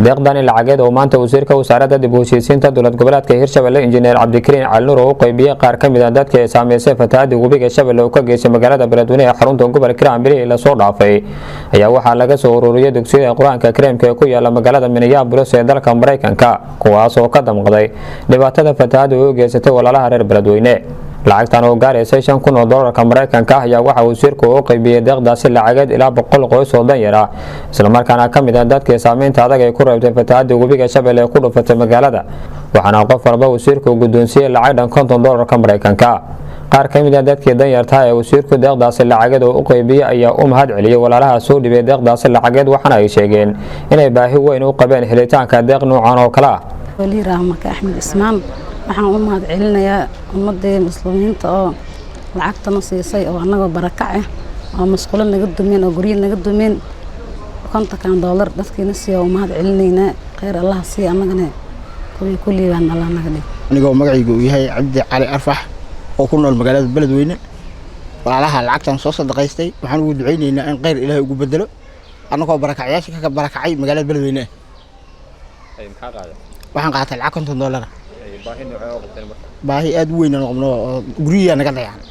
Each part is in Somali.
Deeqdani lacageed oo maanta wasiirka wasaaradda dib u heshiisiinta dowlad goboleedka Hirshabelle, Injineer Cabdikariin Calinuur, oo u qaybiyey qaar ka mid ah dadka ay saameysay fatahaadii webiga Shabeelle oo ka geystay magaalada Beledweyne ee xarunta gobolka Hiiraan bilihii lasoo dhaafay, ayaa waxaa laga soo ururiyey dugsiyada Qur-aanka Kariimka ee ku yaala magaalada Minneapolis ee dalka Maraykanka, kuwaas oo ka damqaday dhibaatada fatahaada u geysatay walaalaha reer Beledweyne. Lacagtan oo gaaraysay 5000 oo doolarka Maraykanka ah ayaa waxaa wasiirku u qaybiyey deeqdaasi lacageed ilaa 100 qoys oo danyar ah, islamarkaana ka mid ah dadkii saameynta adag ay ku reebtay fatahaadii webiga Shabeelle ee ku dhufatay magaalada. Waxaana qof walba wasiirku guddoonsiiyey lacag dhan 50 doolarka Maraykanka. Qaar ka mid ah dadkii danyartaha ee wasiirku deeqdaasi lacageed oo u qaybiyey ayaa u mahad celiyey walaalaha soo dhibay deeqdaasi lacageed, waxaana ay sheegeen inay baahi weyn u qabeen helitaanka deeq noocan oo kale ah. Maka Axmed Ismaan, waxaan u mahad celinayaa ummadii Muslimiinta oo lacagtana siisay, oo annagoo barakac ah oo masquulo naga dumeen oo guryo naga dumeen, 50-kan doolar dadkiina siiya u mahad celinaynaa. Kheyr Allaha siiya, annagana kuwii ku liibaan Allah naga dhig. Anigoo magacaygu uu yahay Cabdi Cali Arfax oo ku nool magaalada Beledweyne, walaalaha lacagtan soo sadaqaystay waxaan ugu ducaynaynaa in kheyr Ilaahay ugu bedelo. Annagoo barakacyaasha ka barakacay magaalada Beledweyne, waxaan qaatay lacag 50 doolara. Baahi aad u weyn aan qabno oo guryiyaa naga dayacan.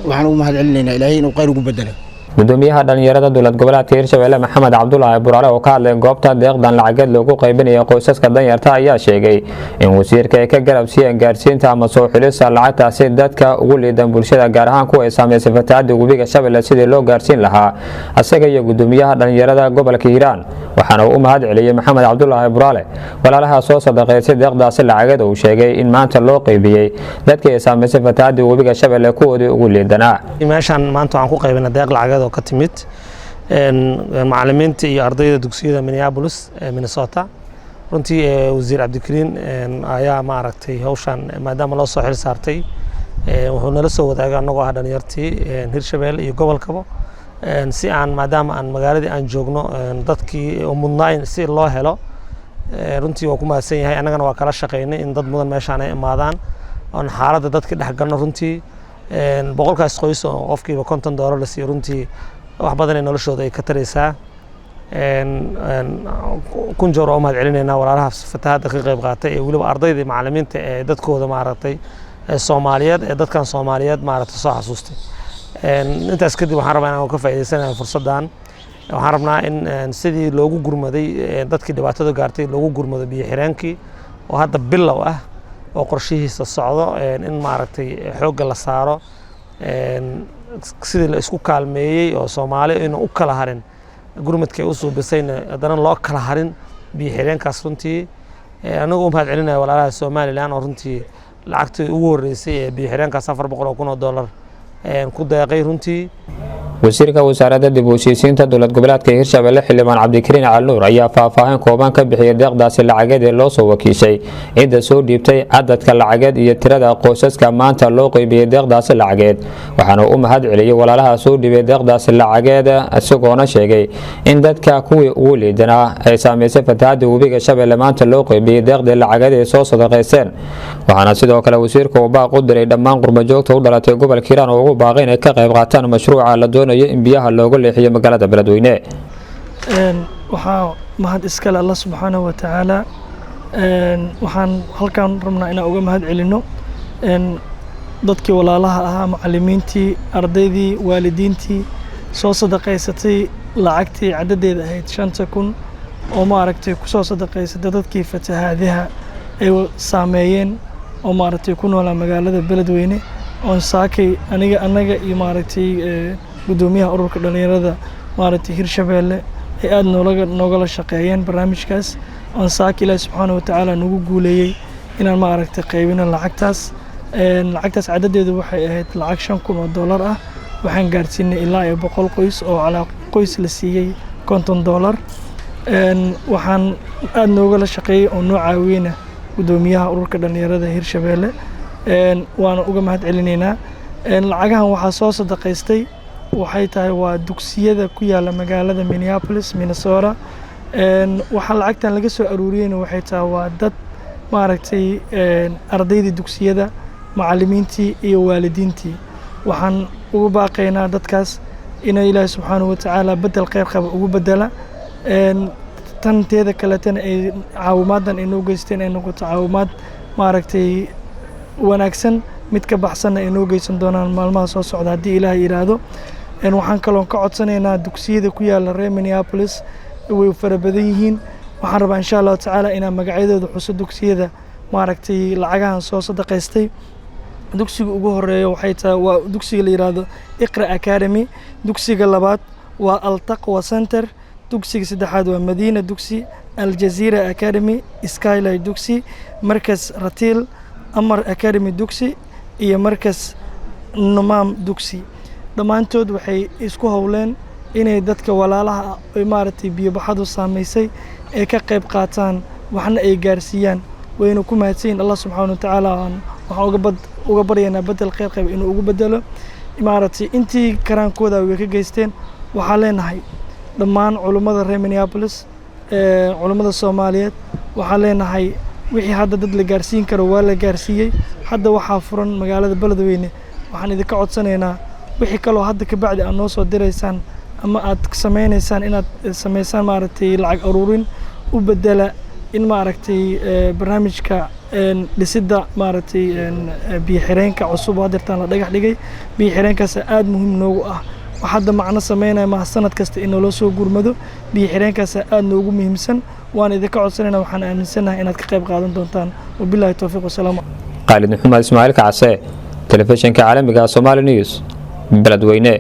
Waxaan ugu mahad celinaynaa Ilaahay inuu kheyr ugu bedelo. Gudoomiyaha dhalinyarada dowlad goboleedka Hirshabelle, Maxamed Cabdulaahi Buraale, oo ka hadlay goobta deeqdan lacageed loogu qaybinaya qoysaska danyarta, ayaa sheegay in wasiirka ay ka garab siiyeen gaarsiinta ama soo xulista lacagtaasi dadka ugu liidan bulshada, gaar ahaan kuwa ay saameysay fatahaada webiga Shabeelle, sidii loo gaarsiin lahaa asaga iyo gudoomiyaha dhalinyarada gobolka Hiiraan. Waxaana uu u mahad celiyey Maxamed Cabdulaahi Buraale walaalaha soo sadaqaysay deeqdaasi lacageed uu sheegay in maanta loo qaybiyey dadkii ay saameysay fatahaada webiga Shabeelle kuwoodii ugu liidanaa. Meeshaan maanta waxaan ku qaybinay deeq lacageed oo ka timid macallimiinta iyo ardayda dugsiyada Minneapolis ee Minnesota. Runtii wasiir Cabdikariin ayaa maaragtay hawshan maadaama loo soo xil saartay, wuxuu nala soo wadaagay annagoo ah dhalinyartii Hirshabelle iyo gobolkaba, si aan maadaama aan magaaladii aan joogno dadkii mudnayn si loo helo. Runtii waa ku mahadsan yahay, annagana waa kala shaqaynay in dad mudan meeshaan ay imaadaan oon xaaladda dadka dhex galno. Runtii 100-kaas qoys oo qofkiiba $50 la siiyo, runtii wax badan ee noloshooda ay ka taraysaa. Kun jeer waa u mahad celinaynaa walaalaha fatahaadda ka qayb qaatay ee weliba ardayda iyo macallimiinta ee dadkooda maaragtay ee Soomaaliyeed ee dadkan Soomaaliyeed maaragtay soo xasuustay. Intaas kadib, waxaan rabaa inaan ka faa'iidaysanayo fursaddan. Waxaan rabnaa in sidii loogu gurmaday dadkii dhibaatada gaartay loogu gurmado biyo xireenkii oo hadda bilow ah oo qorshihiisa socdo, in maaragtay xoogga la saaro sidii la isku kaalmeeyey oo Soomaali inuu u kala harin gurmadkii ay u suubisayna haddana loo kala harin biyo xireenkaas. Runtii anigu u mahad celinaya walaalaha Somaliland oo runtii lacagtii ugu horreysay ee biyo xireenkaas $400,000 ku deeqay runtii. Wasiirka wasaaradda dib u heshiisiinta dowlad goboleedka Hirshabelle, Xildhibaan Cabdikariin Calinuur, ayaa faahfaahin kooban ka bixiyey deeqdaasi lacageed ee loo soo wakiishay, cidda soo dhiibtay, cadadka lacageed iyo tirada qoysaska maanta loo qeybiyey deeqdaasi lacageed. Waxaana u mahad celiyey walaalaha soo dhiibay deeqdaasi lacageed, isagoona sheegay in dadka kuwii ugu liidanaa ay saameysay fatahaada webiga Shabeelle maanta loo qeybiyey deeqdii lacageed ay soo sadaqaysteen. Waxaana sidoo kale wasiirka uu baaq u diray dhammaan qurbajoogta u dhalatay gobolka Hiiraan oo ugu baaqay inay ka qayb qaataan mashruuca la doonayo in biyaha looga leexiyo magaalada Beledweyne. Waxaa mahad iskale Allah subxaanahu wa tacaala. Waxaan halkan rabnaa inaan uga mahad celino dadkii walaalaha ahaa, macallimiintii, ardaydii, waalidiintii soo sadaqaysatay lacagtii caddadeeda ahayd 5000 oo maaragtay kusoo sadaqaysatay dadkii fatahaadaha ay saameeyeen oo maaragtay ku noolaa magaalada Beledweyne, oon saakay aniga annaga iyo maaragtay guddoomiyaha ururka dhalinyarada maaragtay Hirshabeelle ay aada noogala shaqeeyeen barnaamijkaas, oon saaka Ilaahi subxaana wa tacaala nagu guuleeyey inaan maaragtay qaybino lacagtaas. Lacagtaas caddadeedu waxay ahayd lacag $5000 ah. Waxaan gaarsiinay ilaa iyo 100 qoys oo calaa qoys la siiyey $50. Waxaan aada noogala shaqeeyey oo noo caawiyeyna guddoomiyaha ururka dhalinyarada Hirshabeelle, waana uga mahad celinaynaa. Lacagahan waxaa soo sadaqaystay waxay tahay waa dugsiyada ku yaala magaalada Minneapolis, Minnesota. Waxaa lacagtan laga soo aruuriyeyna waxay tahay waa dad maaragtay ardaydii dugsiyada, macallimiintii iyo waalidiintii. Waxaan ugu baaqaynaa dadkaas Inay Ilaahay subxaanahu watacaala bedel kheyr qaba ugu bedela. Tan teeda kaletana, ay caawimaadan ay noo geysteen ay noqoto caawimaad maaragtay wanaagsan, mid ka baxsanna ay noo geysan doonaan maalmaha soo socda, haddii Ilaahay yidhaahdo. Waxaan kaloon ka codsanaynaa dugsiyada ku yaala reer Minneapolis, way fara badan yihiin. Waxaan rabaa, insha Allahu tacaala, inaan magacyadooda xuso, dugsiyada maaragtay lacagahan soo sadaqaystay. Dugsiga ugu horeeya waxay tahay waa dugsiga la yidhaahdo Iqra Academy. Dugsiga labaad waa Altaqwa Center. Dugsiga saddexaad waa Madiina dugsi, Aljazeera Academy, Skylight dugsi, Markas Ratiil, Amar Academy dugsi iyo Markas Numaam dugsi. Dhammaantood waxay isku howleen inay dadka walaalaha ah ay maaragtay biyobaxadu saamaysay ay ka qayb qaataan, waxna ay gaarsiiyaan, wayna ku mahadsanyihin. Allah subxaana wa tacaala waxaan uga baryaynaa bedel kheyr qaba inuu ugu bedelo. Maaragtay intii karaankooda way ka geysteen. Waxaan leenahay dhammaan culummada reer Minneapolis, culummada Soomaaliyeed, waxaan leenahay wixii hadda dad la gaarsiin karo waa la gaarsiiyey. Hadda waxaa furan magaalada Beledweyne. Waxaan idinka codsanaynaa wixii kaloo hadda kabacdi aad noo soo diraysaan ama aad sameynaysaan inaad samaysaan maaragtay lacag aruurin u bedela in maaragtay barnaamijka dhisidda maaragtay biyo xireenka cusub oo haddeertaan la dhagax dhigay. Biyo xireenkaas aada muhiim noogu ah. Wax hadda macno sameynaya maaha sanad kasta in naloo soo gurmado. Biyo xireenkaas aada noogu muhiimsan, waan idinka codsanayna. Waxaan aaminsanahay inaad ka qayb qaadan doontaan. Wabillahi towfiiq, wasalaam. Khaalid Maxamed Ismaaciil Kacse, telefishinka caalamiga Somali News, Beledweyne.